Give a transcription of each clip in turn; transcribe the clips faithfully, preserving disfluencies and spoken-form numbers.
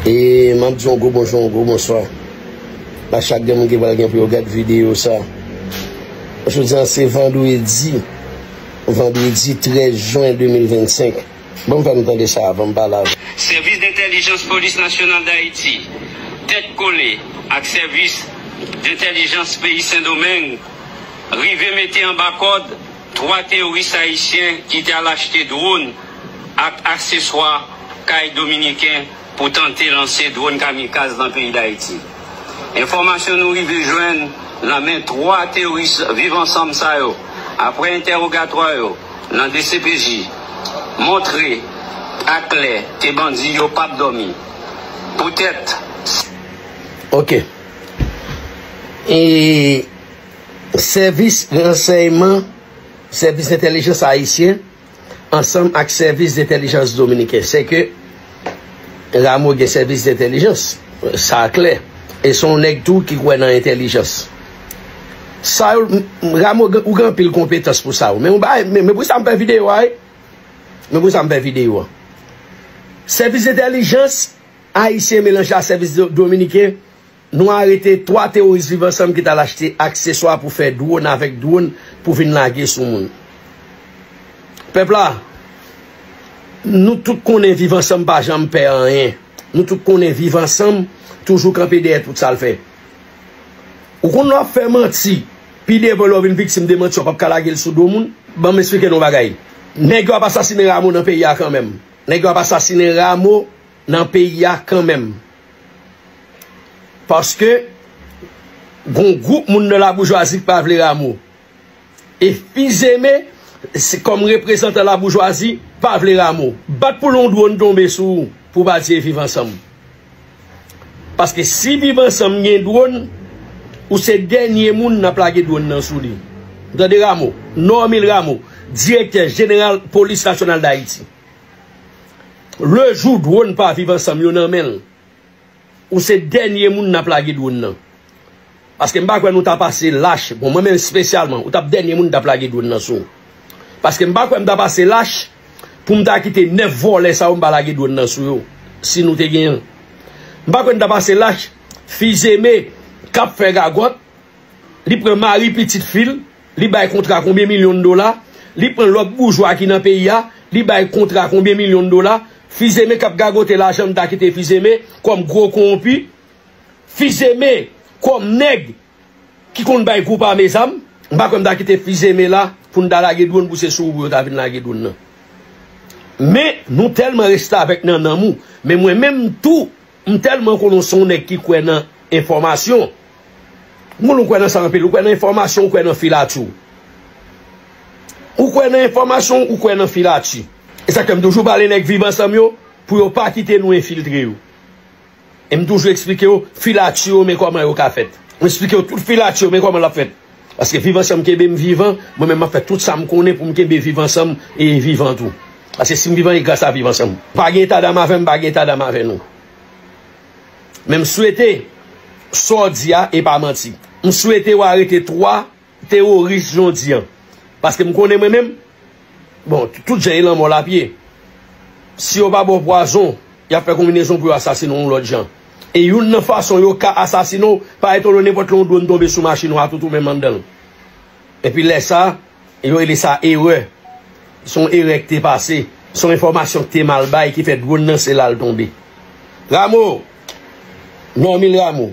E m ap di yon gwo bonjou, yon gwo bonswa a chak grenn moun ki pral gen pou yo gad videyo sa. Jodi a se vandredi, vandredi trèz jen de mil vennsenk. Bon, fè m tande sa avan m pale avè w. Sèvis Dentèlijans Polis Nasyonal Dayiti, tèt kole ak Sèvis Dentèlijans peyi Sendomeng, rive mete anba kòd twa teworis ayisyen ki t al achte dwòn ak akseswa kay dominiken pou tante lanse dwòn kamikaz nan peyi Dayiti. Enfòmasyon nou rive jwenn nan men twa teworis Viv Ansanm sa yo, apre entèwogatwa yo nan D C P J, montre aklè ke bandi yo p ap dòmi. Poutèt. Ok. E sèvis ransèyman, sèvis entèlijans ayisyen, ansanm ak sèvis entèlijans dominiken. Sèke Rameau gen sèvis entèlijans. Sa klè. E se yon nèg tou ki kwè nan entèlijans. Sa yo, m- m- Rameau, gen- ou gen anpil konpetans pou sa yo. Men, ou ba- men, men pou sa m fè videyo a, wi. Men pou sa m fè videyo a. Sèvis entèlijans ayisyen melanje a sèvis do- dominiken, nou arete twa teworis Viv Ansanm ki t al achte akseswa pou fè dwòn avèk dwòn pou vin lage sou moun. Pèp la, nou tout konnen Viv Ansanm pa janm pè anyen. Nou tout konnen Viv Ansanm toujou kanpe dèyè tout sa l fè. Ou konn lè w ap fè manti, pi devan lè w vin viktim de manti, w p ap ka lage l sou do moun. Ban m eksplike nou yon bagay. Nèg yo ap asasinen Rameau nan peyi a kanmenm. Nèg yo ap asasinen Rameau nan peyi a kanmenm. Paske gon gwoup moun nan laboujwazi ki pa vle Rameau. E Fils-Aimé, se kòm reprezantan laboujwazi, pa vle Rameau. Bat pou l yon dwòn tonbe sou ou, pou w pa di e Viv Ansanm. Paske si Viv Ansanm gen dwòn, ou se dènye moun n ap lage dwòn nan sou li. Ou tande Rameau, Normil Rameau, direktè jeneral Polis Nasyonal Dayiti. Lejou dwòn pa Viv Ansanm yo nan men l, ou se dènye moun n ap lage dwòn nan. Paske m pa kwè nou ta pase lach, bon, mwen menm espesyalman, ou t ap dènye moun m t ap lage dwòn nan sou ou. Paske m pa kwè m ta pase lach pou m ta kite nèf vòlè sa yo m pa lage dwòn nan sou yo, si nou te genyen l. M pa kwè m ta pase lach, Fils-Aimé k ap fè gagòt, li pran mari pitit fi l, li bay kontra konbyen milyon dola, li pran lòt boujwa ki nan peyi a, li bay kontra konbyen milyon dola, Fils-Aimé k ap gagote lajan m ta kite Fils-Aimé kòm gwo kowonpi, Fils-Aimé kòm nèg ki konn bay gwoup ame zam, m pa kwè m ta kite Fils-Aimé la pou n ta lage dwòn pou se sou ou pou yo ta vin lage dwòn nan. Men, nou tèlman restavèk nan nanm ou, men mwen menm tou, m tèlman konnen w se yon nèg ki kwè nan enfòmasyon. M konnen w kwè nan sa anpil, ou kwè nan enfòmasyon, ou kwè nan filati w. Ou kwè nan enfòmasyon, ou kwè nan filati. E sa k fè m toujou pale nèg Viv Ansanm yo, pou yo pa kite nou enfiltre yo. E m toujou eksplike yo filati yo, men kòman yo ka fèt. M eksplike yo tout filati yo, men kòman l ap fèt. Paske Viv Ansanm kenbe m vivan, mwen menm m ap fè tout sa m konnen pou m kenbe Viv Ansanm e vivan tou. Paske si m vivan, e gras a Viv Ansanm. Pa gen etadam avè m, pa gen etadam avè nou. Men m swete, sa w di a, e pa manti. M swete w arete twa teworis jodi a. Paske m konnen mwen menm, bon, tout jan e lanmò l ap ye. Si yo pa ba w pwazon, y ap fè konbinezon pou yo asasinen w yon lòt jan. E youn nan fason yo ka asasinen w, pa etone w nenpòt lè yon dwòn tonbe sou machin ou a, tout ou menm anndan l. Epi lè sa, yo rele sa erè. Se yon erè ki te pase. Se yon enfòmasyon ki te mal bay ki fè dwòn nan se la l tonbe. Rameau, Normil Rameau,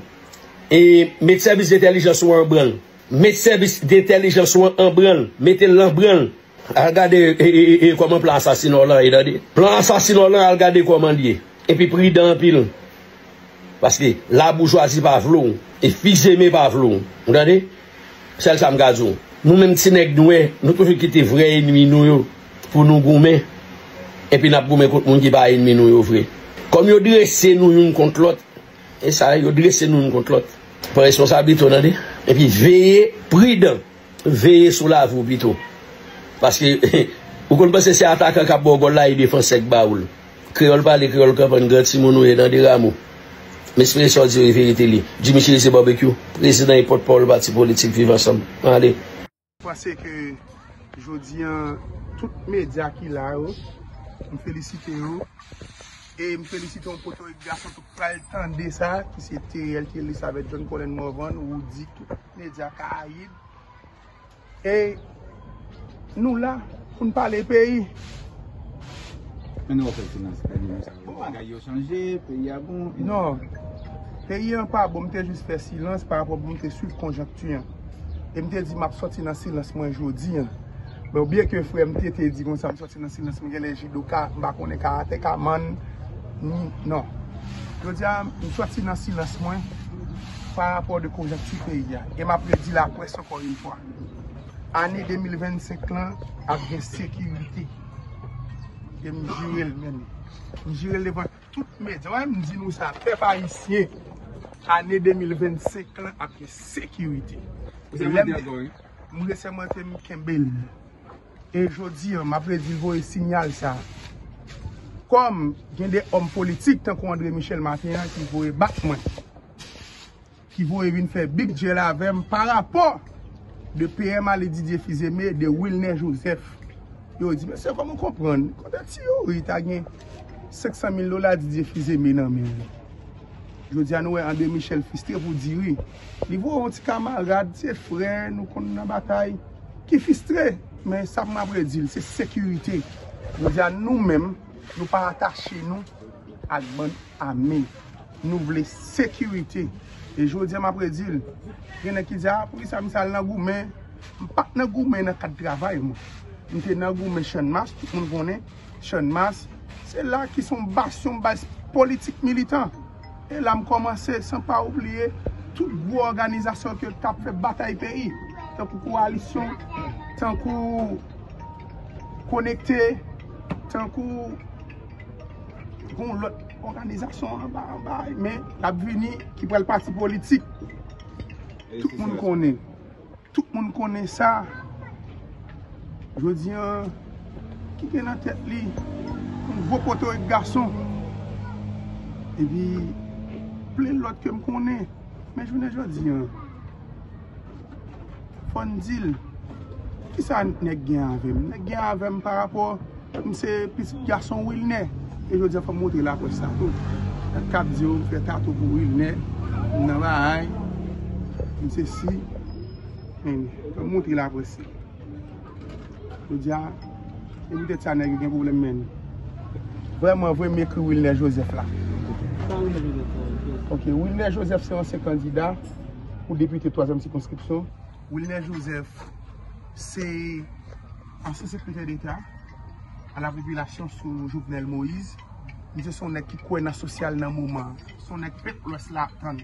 e met sèvis entèlijans ou an branl. Met sèvis entèlijans ou an an branl. Mete l nan branl. Al gade e, e, e, e, kòman plan asasinò lan ye, tande. Plan asasinò lan, al gade kòman l ye. Epi pridan anpil. Paske laboujwazi pa vle w. E Fils-Aimé pa vle w. Ou tande? Sèl sa m ka di w. Nou menm ti nèg nwè, nou toujou kite vrè ènmi nou yo pou nou goumen. Epi n ap goumen kont moun ki pa ènmi nou yo vre. Kòm yo drese nou youn kont lòt, e sa, yo drese nou youn kont lòt. Pran responsablite w, tande. Epi veye, pridan. Veye sou lavi w pito. Paske, ou konn panse se atakan k ap ba w gòl la, e defansè k ba ou l. Kreyòl pale, kreyòl konprann, gran timoun ou ye, tande Rameau. M espere sa w di yo e verite li. Jimmy Chérizier Barbecue, prezidan e pòtpawòl pati politik Viv Ansanm. Ale. Panse ke jodi a, tout medya ki la yo, m felisite yo. E m felisite yon potorik gason tout pral tande sa, ki se T L T Ellis avèk John Colin Morvan, Roody, tout medya Karayib. E nou la pou n pale peyi. Men nou fè silans, men nou sa. Bon, bagay yo chanje, peyi a bon. Non. Peyi an pa bon, m te jis fè silans pa rapò pou m te swiv konjonkti an. E m te di m ap sòti nan silans mwen jodi an. Bon, byen ke frè m te, te di konsa m sòti nan silans, m genlè jidoka, m pa konnen karateka, man, ni, non. Jodi a, m sòti nan silans mwen pa rapò de konjonkti peyi a. E m ap redi laprès ankò yon fwa. Ane de mil vennsenk lan ap gen sekirite. E m jire l menm. M jire l devan tout medya. Wè, m di nou sa, pèp ayisyen, ane de mil vennsenk lan ap gen sekirite. Ou sèmante ankò, wi. M resèmante, m kenbe l. E jodi an, m ap redi l voye siyal sa. Kòm gen de òm politik tankou André Michel maten an ki voye bat mwen, ki voye vin fè big deal avè m pa rapò de P M ale Didier Fils-Aimé, de Wilner Joseph. Yo di, mesye, kòman w konprann? Kote tiyori ta gen senk san mil dola Didier Fils-Aimé nan men l? Jodi a, nou wè André Michel fistre pou diri. Li voye yon ti kamarad, se frè, nou konn nan batay, ki fistre. Men sa m ap redi l, se sekirite. Jodi a, nou menm, nou pa atache nou ak bann ame. Nou vle sekirite. E jodi a, m ap redi l. Gen nèg ki di, a, poukisa misye al nan goumen? M pa t nan goumen nan kad travay mwen. M te nan goumen Channmas, tout moun konnen Channmas. Se la ki se yon basyon, baz politik militan. E la m kòmanse, san pa oubliye tout gwo òganizasyon ke t ap fè batay peyi, tankou Kowalisyon, tankou Konekte, tankou yon lòt òganizasyon anba, anba, men l ap vini ki pral pati politik. Tout moun konnen. Tout moun konnen sa. Jodi an, ki gen nan tèt li yon gwo potorik gason. Epi, plen lòt ke m konnen. Men jounen jodi an, fò n di l, kisa nèg gen avè m? Nèg gen avè m pa rapò M se pitit gason Wilner. E jodi a, fò m montre laprès sa tou. Nèg k ap di yo m fè tatou pou Wilner. M nan bagay. M se si. Men, fò m montre laprès sa. Jodi a, e poutèt sa nèg yo gen pwoblèm, men. Vrèman vre, m ekri Wilner Joseph la. Sa Wilner Joseph la? Ok, Wilner Joseph se ansyen kandida pou depite twazyèm sikonskripsyon. Wilner Joseph se ansyen sekretè deta a la popilasyon sou Jovenel Moïse. Misye se yon nèg ki kwè nan sosyal nan moman an. Se yon nèg pèp Lwès la ap tann.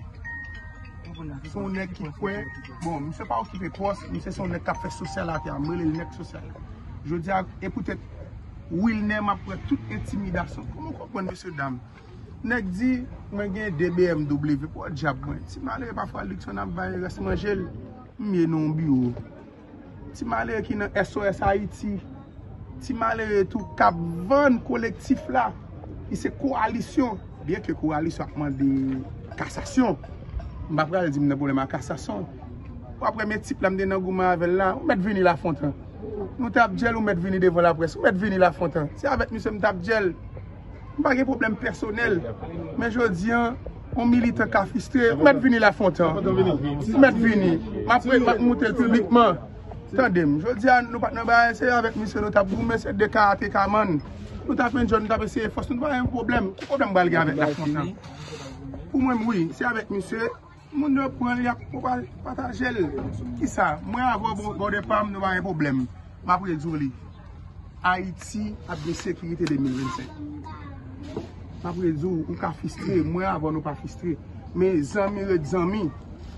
Se yon nèg ki kwè, bon, misye pa okipe pòs, misye se yon nèg k ap fè sosyal atè a. M rele l nèg sosyal. Jodi a, e poutèt Wilner m ap pran tout entimidasyon. Kòman w konprann, mesye dam? Nèg di, mwen gen de B M W, pòdyab mwen. Ti malere pafwa Luckson ap bay rès manje l. M ye nan yon biwo. Ti malere ki nan S O S Ayiti. Ti malere tou k ap vann kolektif la, ki se Kowalisyon. Byen ke Kowalisyon ap mande kasasyon. M pa pral di m nan pwoblèm a kasasyon. Ou ap wè men tip la m te nan goumen avè l la, ou mèt vini Lafontan. Nou t ap djèl, ou mèt vini devan laprès, ou mèt vini Lafontan. Se avèk misye m t ap djèl. M pa gen pwoblèm pèsonèl. Men jodi an, yon militan ka fistre, ou mèt vini Lafontan. Ou mèt vini. M ap, m ap moute l piblikman. Tande m, jodi a, nou pa t nan bagay, se avèk misye nou t ap goumen, se de karateka man. Nou t ap enjoy, nou t ap eseye fòs nou, nou pa gen pwoblèm. Ki pwoblèm m pral gen avèk Lafontan? Pou mwen, wi, se avèk misye. Moun yo pran l, y ap pataje l. Kisa? Mwen avè w bò, bò de pa m, nou pa gen pwoblèm. M ap redi w li. Ayiti ap gen sekirite de mil vennsenk. M ap redi w, ou ka fistre, mwen avè w nou pa fistre. Men zanmi ret zanmi.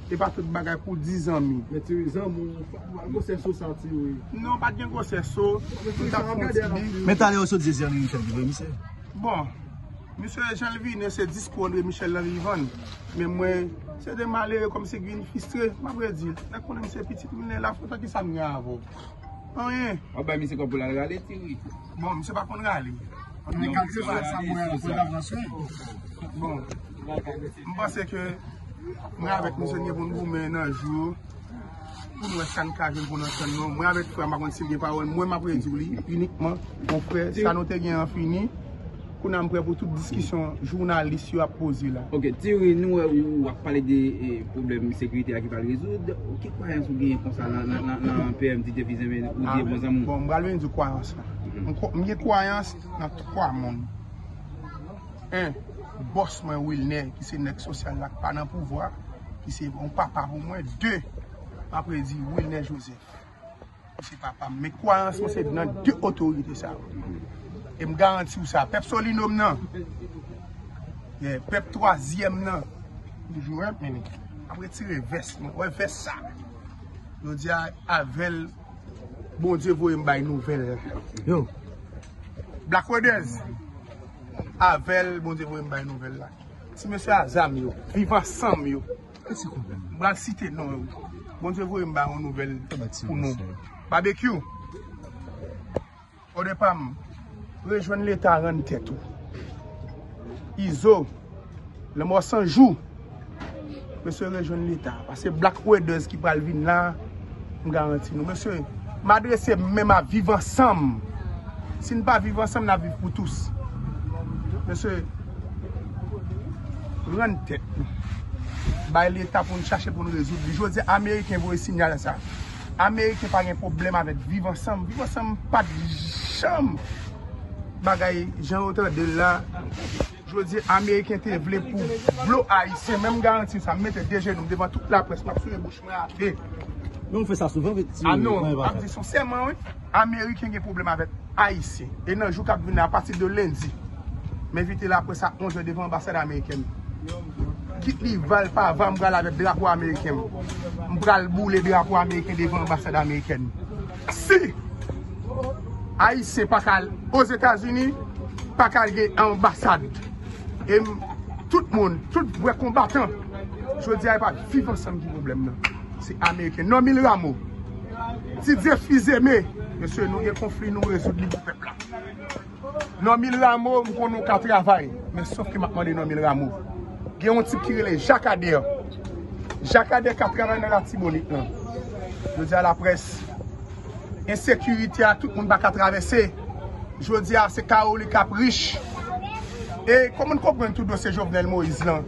E pa tout bagay pou di zanmi. Men ti zanmi w, gwosè so sa ti wi. Non, pa t gen gwosè so. Men talè yo sot di se Henry Michel ki voye misye. Bon, misye jan l vini, se diskou André Michel lan li vann. Men mwen, se de malere kòmsi ki vin fistre, m ap redi. Nèg konnen m se pitit Wilner Lafontan, kisa m gen avè w? Anyen. W ap bay misye kòb pou l al rale ti wi. Bon, misye pa konn rale. Bon, m panse ke mwen avèk misye n gen pou n goumen nan jou pou n wè sa n ka jwenn pou n antann nou. Mwen avèk frè m, pa konn si l gen pawòl, mwen m ap redi w li inikman. Mon frè, sa nou te gen an fini. Kounye a m prè pou tout diskisyon jounalis yo ap poze la. Ok, Thierry, nou wè ou ap pale de eh, pwoblèm sekirite a ki pral rezoud. Ki kwayans ou genyen konsa nan, nan, nan, nan P M Didier Fils-Aimé ou di bon zanmi w? Bon, m pral vin di kwayans la. M gen kwayans nan twa moun. En, bòs mwen Wilner, ki se nèg sosyal la, ki pa nan pouvwa, ki se yon papa pou mwen. De, m ap redi Wilner Joseph. Se papa m. Men kwayans mwen se nan de otorite sa yo. E m garanti w sa. Pèp Solino m nan. Yeah, pèp twazyèm nan. Toujou, hein, men. Ap retire vès mwen. Wè vès sa. Jodi a, avè l, Bondye voye m bay nouvèl la. Yo. Black Raiders. Avè l, Bondye voye m bay nouvèl la. Ti mesye a zam yo. Viv ansanm yo. M pral site non yo. Bondye voye m ba yon nouvèl pou nou. Babekyou. Odepa m, rejwenn Leta, rann tèt ou. Izo, Lanmò San Jou. Mesye, rejwenn Leta. Paske Black Raiders ki pral vin la, m garanti nou. Mesye, m adrese m menm a Viv Ansanm. Si n pa viv ansanm, n ap viv pou tous. Mesye, rann tèt nou. Bay Leta pou n chache pou n rezoud li. Jodi a, Ameriken voye siyal sa. Ameriken pa gen pwoblèm avèk Viv Ansanm. Viv Ansanm pa t janm bagay jan yo tande l la. Jodi a, Ameriken te vle pou blo Ayisyen. Men m garanti sa, m mete de jenou m devan tout laprès, m ap soule bouch mwen ate. Men w fè sa souvan, vre? Ah non, m ap di sensèman, wi. Ameriken gen pwoblèm avèk Ayisyen. E nan jou k ap vin la, apati de lendi, m envite laprès a onz è devan anbasad amerikèn. Kit li va l pa va, m pral avèk drapo ameriken m. M pral boule drapo ameriken devan anbasad amerikèn. Si Ayisyen pa ka al Ozetazini, pa ka al gen anbasad. E m, tout moun, tout vrè konbatan, jodi a, e pa Viv Ansanm ki pwoblèm nan. Se Ameriken. Normil Rameau, Didier Fils-Aimé, mesye, nou gen konfli, nou rezoud li pou pèp la. Normil Rameau, m konnen w ka travay, men sof ke m ap mande Normil Rameau. Gen yon tip ki rele Jacques Ader. Jacques Ader ka travay nan Latibonit lan. Jodi a, laprès, ensekirite a, tout moun pa ka travèse. Jodi a, se Kawoli k ap rich. E kòman n konprann tout dosye Jovenel Moïse lan?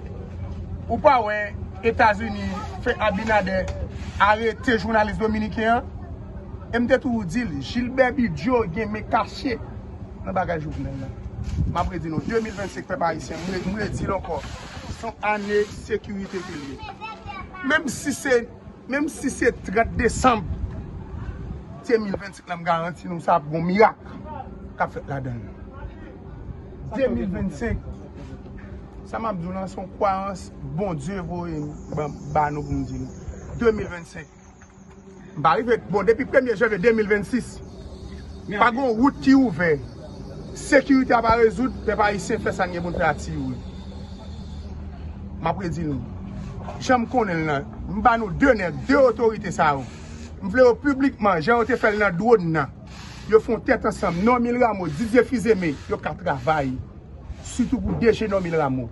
Ou pa wè Etazini fè Abinader arete jounalis dominiken an? E m te toujou di l, Gilbert Bidjo gen men kache nan bagay Jovenel la. M ap redi nou, de mil vennsenk, pèp ayisyen, m re-, m redi l ankò, se yon ane sekirite ke l ye. Menm si se, menm si se trant desanm de mil vennsenk la, m garanti nou sa ap gon mirak k ap fèt ladan l. De mil vennsenk, sa m ap di w lan, se yon kwayans Bondye voye ban, ba nou pou m di nou. De mil vennsenk. M pa rive, bon, depi premye janvye de mil vennsis, pa gen yon wout ki ouvè. Sekirite a pa rezoud, pèp ayisyen fè sa n gen pou n fè a Tiyou. M ap redi nou. Jan m konnen l lan, m ba nou de nèg, de otorite sa yo. M vle yo piblikman, jan yo te fè l nan dwòn nan. Yo fè yon tèt ansanm. Normil Rameau, Didier Fils-Aimé, yo ka travay. Sitou pou D G Normil Rameau.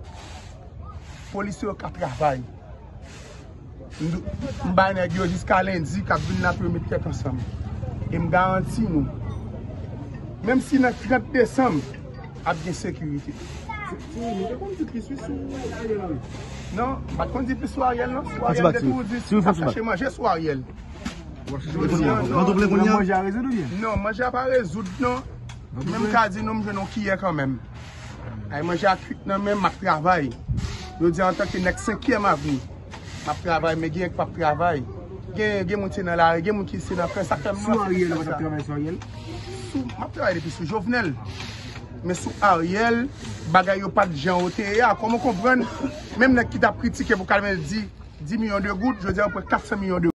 Polisye yo ka travay. M, m bay nèg yo jiska lendi k ap vin la pou yo met tèt ansanm. E m garanti nou, menm si nan trant desanm, ap gen sekirite. Ti, nou te konn di plis wi sou Ariel Henry. Non, m pa t konn di plis sou Ariel, non. Sou Ariel, m te toujou di, m ap chache manje sou Ariel. Jodi a, non. Manje a rezoud oubyen? Non, manje a pa rezoud, non. Men m ka di nou, m jwenn yon kiyè kanmenm. Ay, manje a kwit nan men m, m ap travay. Jodi a, antanke nèg senkyèm avni, m ap travay, men gen k p ap travay. Gen, gen moun se nan lari, gen moun ki se nan fè, sa k fè m lanse mesaj sa. Sou Ariel, w ap travay sou Ariel? Sou, m ap travay depi sou Jovenel. Men sou Ariel, bagay yo pa t jan yo te ye a. Kòman w konprann? Menm nèg ki t ap kritike pou Calmel di, dis milyon de goud, jodi a, yo pran kat san milyon de